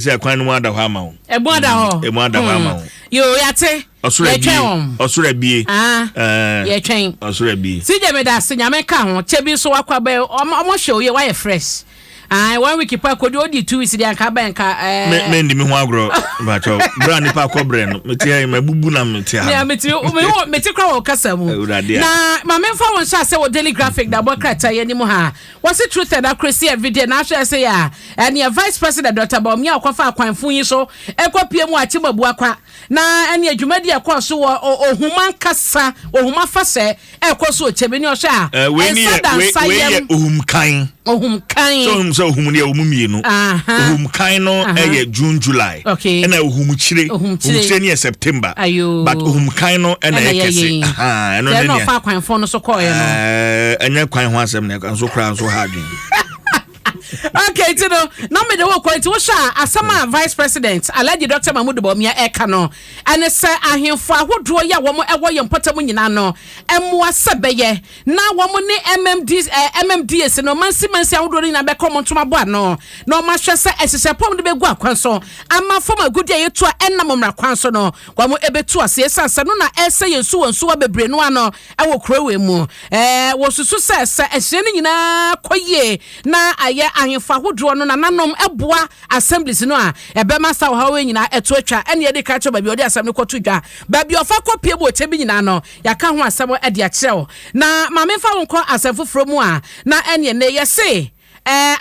Sɛ kwan no mu ada hɔ ama wo. Ɛmu ada hɔ. Ɛmu ada hɔ ama wo. Yoo, yate. Ɔsoro abie. Yɛtwɛn wɔn. Ɔsoro abie. Ah. Ɛɛ. Yɛtwɛn. Ɔsoro abie. CJ, meda ase, Nyame ka ho. Kyɛ bi nso wakɔ abɛ ɔmo hwɛ oyie, wayɛ fresh. Ah, one week pa kodi odi 2 weeks deɛ anka abɛn nka ɛɛ. Me ndi me ho agorɔ, mpakyɛw. Bere a nipa akɔ brɛ no, mete ha yi, mabubu na mete ha. Yeah, mete me mete kora wɔ kasa mu. Awurade a. Na maame, mfa wɔn hyɛ ase wɔ Daily Graphic na bɔ krataa yɛ anim ha. Wɔsi truth and accuracy everyday na ahwɛ ɛsɛ yɛ a ɛneɛ Vice President Dr. Bawumia ɔkɔfa akwanfo yi so ɛkɔ pie mu Akyem Abuakwa na ɛne adwumadi ɛkɔɔ so wɔ ohuma nkasa ohuma fasɛ ɛkɔ so ɔkyɛbi ne ɔhwɛ a Wei ni ɛnsa yɛ da wei nsa wei yɛ yam. Ohumkan. Ohumkan. Sɛ ohum sɛ ohum no yɛ ohum mmienu. Ohumkan no ɛyɛ June, July. Ɛna ohumkyire. Ohumkyire. Ohumkyire no yɛ September. Ayo. But ohumkan no ɛna ɛna ɛyɛ yɛ kɛse. yɛn. Ɛno sɛ ne ɛna nea. ɔfa akwanfo no so kɔɔɛ no. Ɛnyɛ kwan ho asɛm na ɛka nso koraa nso ha adwene. Okay, nti no na mede wo kɔ, nti wohwɛ a, asɛm a Vice President Alhaji Dr. Mahmudu Bawumia ɛka no ɛne sɛ ahemfo ahodoɔ yi a wɔn ɛwɔ yɛn mpɔtam nyinaa no ɛmmoa sɛ bɛyɛ na wɔn ne MMD, MMDAs no, mansi mansi ahodoɔ no nyinaa bɛkɔ wɔn ntoma bɔ ano na wɔn ahwɛ sɛ ɛhyehyɛ pɔm de bɛgu akwan so ama fam agudi a yɛtu a ɛnam mmara kwan so no wɔn ɛbɛtu ase, ɛsiane sɛ no na ɛsɛ yɛn nsuwa nsuwa bebree no ano ɛwɔ kuro wei mu. Wɔsusu sɛ ɛhyɛn no nyinaa kɔ yie na ayɛ ahemfo ahodoɔ no nananom ɛboa assemblies no a, ɛbɛma sa ɔhaw yi nyinaa ɛto atwa. Ɛne yɛde ka kyerɛ baabi a ɔde asɛm no kɔto dwa, baabi a ɔfa kɔ pie mu ɔkyɛ bi nyinaa no, yɛaka ho asɛm ɛde akyerɛ wo. Na maame, fa wo nkɔ asɛm foforɔ mu a, na ɛneɛ ne yɛse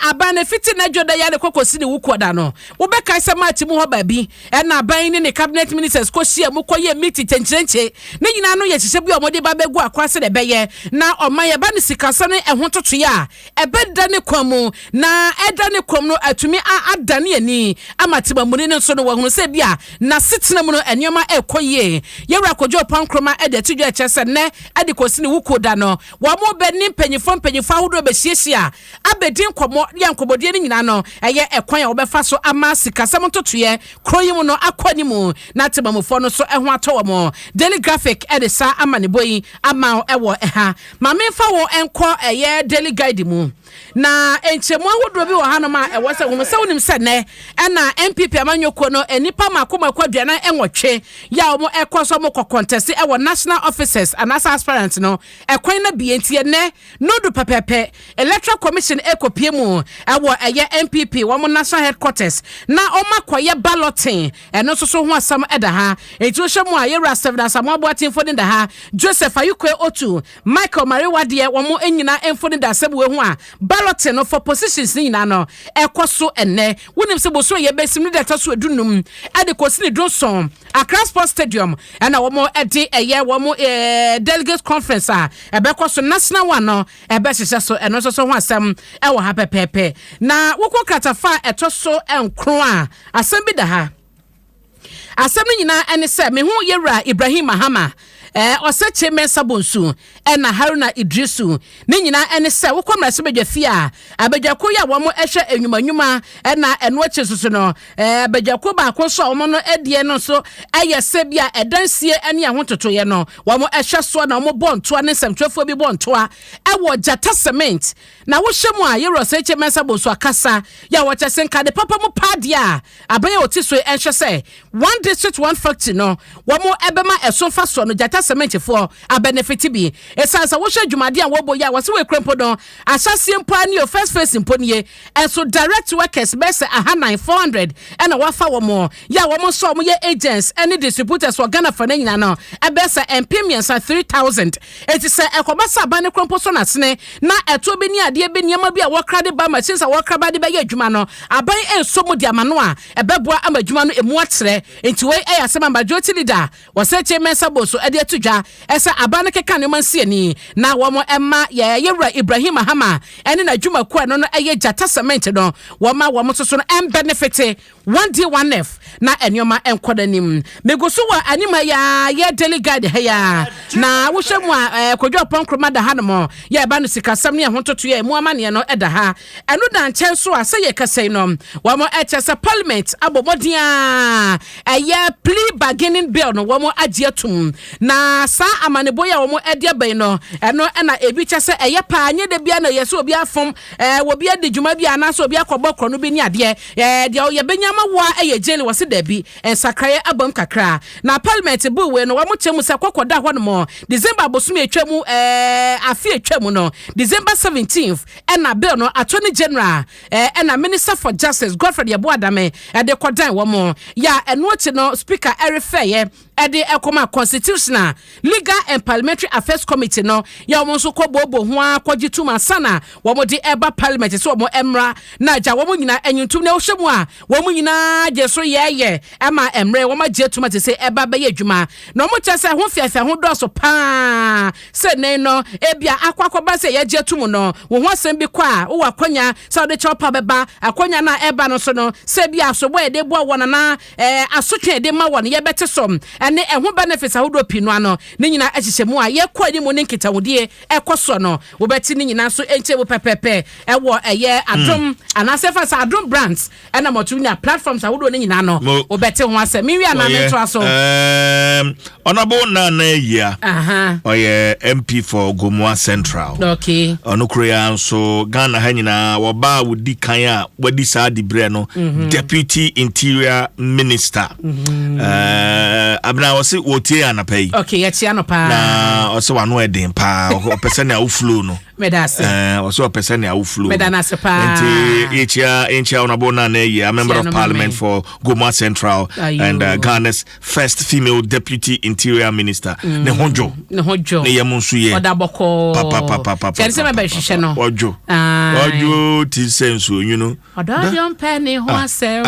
aban no fiti n'adwo da yɛ de kɔkɔsi ne wukuo da no, wobɛkae sɛ March mu hɔ baabi ɛna aban ne ne cabinet ministers kɔhyia mu kɔyɛ meeting kyɛnkyerɛnkyɛ. Ne nyinaa no yɛ hyehyɛ bi a wɔde ba bɛgu akora sɛ de ɛbɛyɛ na ɔman yɛba ne sikasɛm ne ɛho totoeɛ a ɛbɛda ne kwan mu na ɛda ne kwan mu no atumi adane ani ama temamuni no nso no wɔhunu sɛ bi a n'asetena mu no nneɛma ɛrekɔ yie. Yɛwura Kojo Oppong Nkrumah ɛde ato dwa ɛkyerɛ sɛ nnɛ ɛde kɔsi ne wukuo da no, wɔn mo bɛ ne mpanyinfoɔ mpanyinfoɔ ahodoɔ bɛhyiahyia abɛdi nkɔmmɔ. Yɛ nkɔmmɔdie no nyinaa no ɛyɛ ɛkwan a wɔbɛfa so ama sikasɛm ntotoeɛ kuro yi mu no akɔ anim na temamufoɔ no nso ɛho atɔ wɔn. Daily Graphic ɛde saa ama ne bɔ yi ama ɛwɔ ɛha. Maame, nfa wɔ nkɔ ɛyɛ Daily Guide mu na nkyɛmu ahodoɔ bi wɔ hanom a ɛwɔ sɛ wɔn sɛ wonim sɛ nnɛ ɛna NPP amanyɔkuo no nnipa mako mako 48 yɛ a wɔn ɛkɔ so wɔn kɔ contest ɛwɔ national officers anaasɛ aspirant no ɛkwan na bie. Nti ɛnɛ nodu pɛpɛpɛ Electoral Commission ɛkɔpie mu ɛwɔ ɛyɛ NPP wɔn national headquarters na wɔn akɔyɛ balloting. Ɛno nso so ho asɛm ɛda ha. Eti wohyɛ mu a, yɛwura Stephen Asamoah Boateng mfoni da ha, Joseph Ayikwe Otu, Michael Mariwa deɛ wɔn nyinaa mfoni da asɛm wɔ ho a balloting no for positions ne nyinaa no ɛkɔ so ɛnɛ. Wonim sɛ boso yɛ bɛsim ne da ɛtɔ so 15 ɛde kɔsi ne 17, Accra Sports Stadium ɛna wɔn ɛde ɛyɛ wɔn delegate conference a ɛbɛkɔ so, national one no ɛbɛhyehyɛ so. Ɛno nso so ho asɛm ɛwɔ ha pɛpɛɛpɛ. Na wokɔ kratafa a ɛtɔ so 9 a, asɛm bi da ha. Asɛm no nyinaa ɛne sɛ mehu yɛwura Ibrahim Mahama, Osei Kyei Mensah Bonsu ɛna Haruna Idrisu. Ne nyinaa ɛne sɛ wokɔ mmarahyɛbadwa fie a, abadwako yi a wɔn ɛhwɛ enwumanwuma ɛna ɛno akyi nso so no, abadwako baako nso a wɔn no ɛdeɛ no nso ɛyɛ sɛ bi a ɛdansie ɛne ɛho ntotoeɛ no wɔn ɛhwɛ soɔ, na wɔn bɔ ntoa ne nsɛmtwerɛfoɔ bi bɔ ntoa ɛwɔ Dzata Cement. Na wohyɛ mu a, yɛwura Osei Kyei Mensah Bonsu akasa yɛ a wɔkyɛ sɛ nkade papa mu paa deɛ a aban a wɔte so yi ɛnhwɛ sɛ One District One Factory no wɔn ɛbɛma ɛso mfa soɔ no Dzata Cementfoɔ abɛnefiti bi, ɛsiane sɛ wohwɛ dwumadeɛ a wɔbɔ yi a wɔsɛ wɔekura mpo no ahyɛseɛ mpo a ne o first phase mpo nie, ɛnso direct workers bɛyɛ sɛ 400 400 ɛna wɔafa wɔn yɛ a wɔn nso a wɔyɛ agents ɛne distributors wɔ Ghana fa no nyinaa no ɛbɛyɛ sɛ 3000, 3000. Eti sɛ ɛkɔba sɛ aban no kura mpo so n'asene na ɛtoɔ bi ne adeɛ bi, nneɛma bi a wɔkra de ba, machines a wɔkra ba de bɛyɛ adwuma no, aban nso mu de ama no a, ɛbɛboa ama adwuma no emu atrɛ. Nti wei ɛyɛ asɛm a Majority Leader Osei Kyei Mensah Bonsu ɛde ato dwa ɛsɛ aban no keka nneɛma nsi ani na wɔn ɛma yɛwura Ibrahim Mahama ɛne n'adwumakuo a ɛno no ɛyɛ Dzata Cement no wɔma wɔn nso so no ɛmbenefit 1D1F na nneɛma nkɔ n'anim. Megu so wɔ anim ha yi a, yɛ Daily Guide ha yi a, na wohyɛ mu a, Kojo Oppong Nkrumah da ha nom. Yɛ ɛba no sikasɛm ne ɛho ntotoeɛ mu amanneɛ no da ha. Ɛno da nkyɛn so a, sɛ yɛ kasa yi no, wɔn ɛkyɛ sɛ Parliament abɔ mmɔden a ɛyɛ plea bargaining bill no wɔn agye atum na Na saa amanebɔ yi a wɔn de aba yi no, ɛno na ebi kyɛ sɛ ɛyɛ paa, nyɛ da biara na ɛyɛ sɛ obi afom, ɛɛ, obi adi dwuma bi anaasɛ obi akɔbɔ korɔno bi ne adeɛ. Ɛɛ, deɛ yɛbɛnya ama wo ara yɛ jail. Wɔse dabi, nsakraeɛ abam kakra. Na parliament bill wei no, wɔn kyɛ mu sɛ kɔkɔ da hɔnom December bosome atwa mu, ɛɛ, afe atwa mu no, December 17th, ɛna bill no Attorney General, ɛɛ, ɛna Minister for Justice Godfred Yeboah Dame ɛde kɔdan wɔn. Yɛ a ɛno akyi no, Speaker ɛrefɛeɛ ɛde ɛkɔma Constitutional, Legal and Parliamentary Affairs Committee no, yɛ wɔn nso kɔ booboo ho ara kɔgye tum ansa na wɔn de ɛba parliament sɛ wɔn mmra na agya wɔn nyinaa ɛnyi na ɛwohyɛ mu a wɔn nyinaa gye so yɛɛyɛ ɛma mmerɛ wɔn agye atum ate sɛ ɛba bɛyɛ adwuma. Na wɔn kyerɛ sɛ ho fiafia ho dɔɔso paa sɛ nɛn no ebia akɔ akɔba sɛ yɛgye atum no, wɔn ho asɛm bi kɔ a, wowɔ akɔnya sɛ wɔde kyɛw pa bɛba. Akɔnya no a ɛba no so no, sɛ bi asobɔ yɛde boa wɔn anaa asotwe yɛde ma wɔn yɛbɛte so, ɛne ɛho benefits ahodoɔ pii no ano ne nyinaa ɛhyehyɛ mu a yɛkɔ anim ne nkitahodie ɛkɔ soɔ no, wobɛte ne nyinaa nso nkyɛn mu pɛpɛpɛ ɛwɔ ɛyɛ Adom anaasɛ fa sɛ Adom Brands ɛna mɔto nya platforms ahodoɔ no nyinaa no, wobɛte ho asɛm. Mewie anaa mentoa so? Honorable Nana Yia, ɔyɛ MP for Gomoa Central. Ɔno kuro ya nso Ghana ha nyinaa wɔba a wɔdi kan a wɔadi saa diberɛ no, Deputy Interior Minister. Abena, ɔse wɔtie anapa yi. Okay, yɛkyia no paa. Na ɔsɛ wano ɛden paa, ɔpɛ sɛ nea wo flow no. Meda ase. Ɔsɛ ɔpɛ sɛ nea wo flow. Meda no ase paa. Nti yɛkyia Honorable Nana Yia, Member of Parliament for Gomoa Central and Ghana's first female Deputy Interior Minister. Ne ho dwo. Ne ho dwo. Ne yam nso yɛ. Ɔda bɔkɔɔ. Papapapapa. Kyɛn sɛ mɛbɛhwehwɛ no. Ɔdwo. Ɔdwo ti sɛ nsuo nwunu. Ɔdɔ mpɛ ne ho asɛm.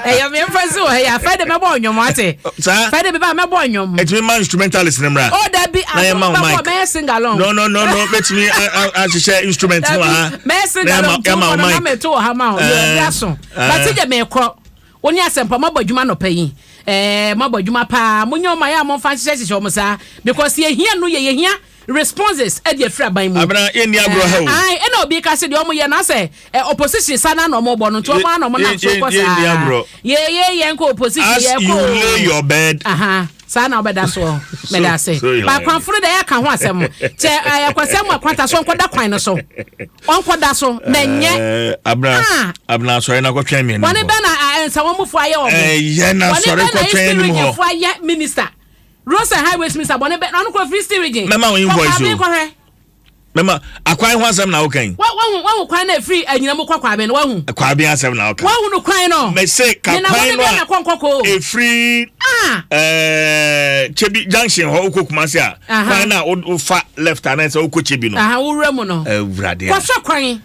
Ɛyɛ mmeɛmfa si wɔ ha yi a, fɛ de mɛbɔ ɔnwom ate. Saa. Fɛ de bɛba mɛbɔ ɔnwom. Ɛtumi ma instrumentalist ne mmra. Oh dabi, na yɛ ma wo bɛbɔ mic. Mɛyɛ sing along. No, no, no, no, mɛtumi ahyehyɛ instrument no wɔ ha. Mɛyɛ sing Na along. yɛma wo Tu na mic. mɛto wɔ ha ma wo. Yɛ bi aso. Bate gye mɛkɔ. Wo ne asɛmpa mabɔ adwuma nɔpɛ yi. Mabɔ adwuma paa. Monyɛ ɔma yɛ a momfa nhyehyɛ hyehyɛ wɔn saa. Because yɛhia no yɛ yɛhia responses ɛde afiri aban mu. Abena, yɛnni agorɔ ha o. Ayi, ɛna obi ka sɛ deɛ ɔmo yɛ no asɛ opposition sa na ɔmo bɔ no, nti ɔmo ana ɔmo nam so kɔ Yɛnni saa. agorɔ. Yɛ yɛ yɛn kɔ opposition As yɛ you kɔ. lay your bed. Aha, saa na ɔbɛda soɔ. Mɛda ase. So you Baakwanfo no deɛ, yɛka ho asɛm kyɛ ɛyɛ kwasɛm mu akwata so ɔnkɔda kwan no so, ɔnkɔda so na nyɛ. Abena, Ah. Abena, asɔre na kɔtwɛn mi anim Wɔne hɔ. bɛ na nsa wɔn mufoɔ ayɛ wɔn. Ɛyɛ na Wɔne asɔre bɛ na kɔtwɛn Eastern anim Region hɔ. foɔ ayɛ minister, Roads and Highways Minister. Bɔne bɛ na ɔno kɔ firi Eastern Region. Mɛma wo invoice Kɔ o. Kwaben kɔhwɛ. Mɛma akwan ho asɛm na woka yi. Wahu kwan na efiri Anyinamu kɔ Kwaben no, wahu. Kwaben asɛm na woka. Wahu no kwan no. Mɛsɛ ka Nena kwan wɔne no bɛ na a kɔ nkɔkɔ. Efiri Ah. Kyebi Junction hɔ wokɔ Kumasi a, kwan na wofa left anaasɛ wokɔ Kyebi no. Aha, wowura mu no. Awurade a. Kɔhwɛ kwan.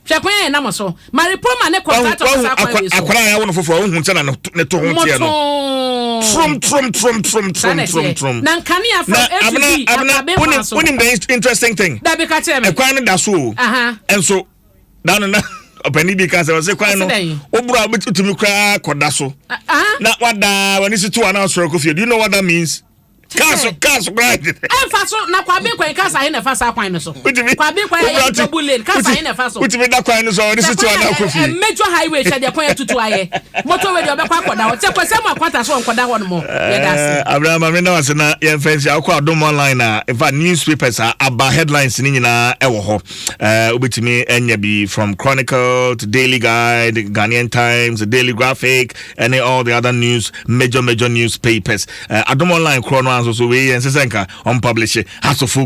Hwɛ kwan a yɛnam so. Maripoma ne contractor wɔ saa kwan wei so. Akwara a yɛawo no foforɔ, wohu sɛ na ne to ho teɛ no. Mɔtoo. Trom trom trom trom Saa trom na trom ɛteɛ. trom. Na nkanea from Na A to Abena, Z, Abena, Akwaben kwan wonim so. wonim the interesting thing? Dabi, ka kyerɛ me. Ɛkwan no da so o. Ɛnso da no na ɔpanin bi ka sɛ ɔsɛ kwan no Ɔse dɛn? woboro a, wobɛtumi koraa kɔda so Ah. na wada w'ani so to a na asɔre kɔ fie. Do you know what that means? Cars cars koraa. Ɛnfa so na Kwaben kwan, cars ahe na ɛfa saa kwan no so? Wotumi Kwaben kwan woboro ayɛ ate- double lane, cars ahe na ɛfa so? Wotumi da kwan no so a w'ani so to a na akɔ fie. Major highway, hwɛ deɛ kwan atutu ayɛ. Motorway deɛ, ɔbɛkɔ akɔda hɔ kyɛ kwasɛ mu akwata so ɔnkɔda hɔ nom. Yɛda ase. Abraham, ame na wase na yɛmfa nsi akɔ Adom Online a, in fact, newspapers a aba, headlines ne nyinaa ɛwɔ hɔ. Wobɛtumi anya bi from Chronicle to Daily Guide, Ghanaian Times, Daily Graphic ɛne all the other news major major newspapers. Adom Online korɔ no anso so wei yɛn sɛ nka ɔmpublish Hearts of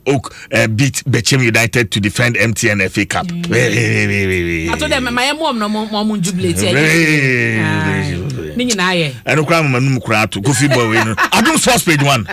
Oak beat Bechem United to defend MTN FA Cup. Ato dɛ mɛma yɛ mɔm no mo mo jubilate yɛ ne nyinaa yɛ. Ɛno koraa mama num koraa to Kofi boy wei no. Adom Sports page 1.